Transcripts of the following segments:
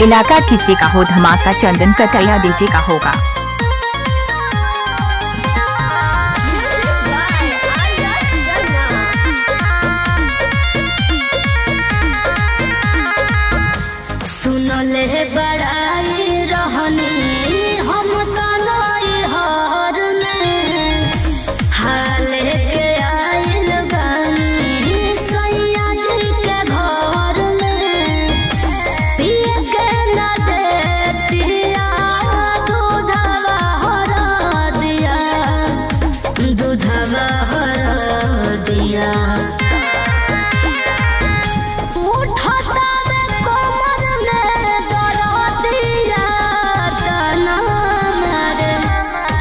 इलाका किसी का हो धमाका चंदन कटैया डीजे का होगा। By Arya Sharma. सुनले बड़ाई रहनी हम तनई हर में, हाल के आइल बानी सैया जी के घर में। पिए के न देतिया दूधवा हर दिया, दूधवा हर दिया। उठता वे कमर में दरदिया तना मारे,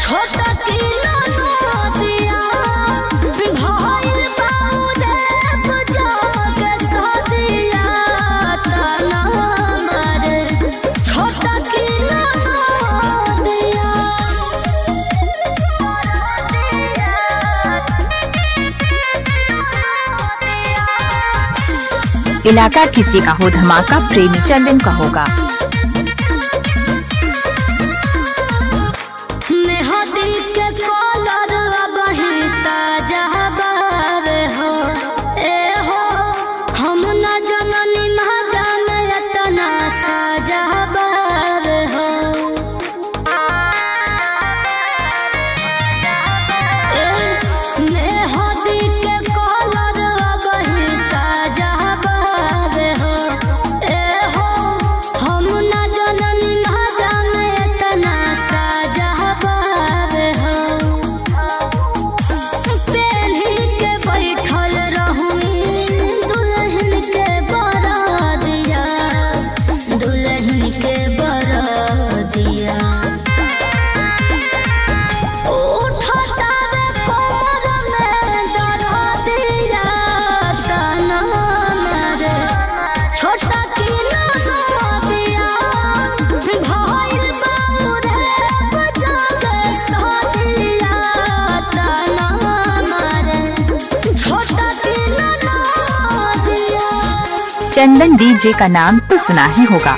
छोटा किलो नदिया भइल बाउरे बुझाग सदिया तना मारे, छोटा किलो नदिया। इलाका किसी का हो धमाका प्रेमी चंदन का होगा। मेहदी के कलर अबही ताजा बावे हो, ए हो हम न जननी महाजा में एतना साजा बावे हो। ए मेहदी के कलर अबही ताजा बावे हो, ए हो हम न जननी महाजा में एतना साजा बावे हो। पेन्ही के बैठल रहुई दुल्हन के बरदिया, दुल्हन के बरदिया। उठता वे कमर में दरदिया तना मारे, छोटा किलो नदिया भइल बाउरे बजाग सदिया तना मारे, छोटा किलो नदिया। चंदन डीजे का नाम तो सुना ही होगा।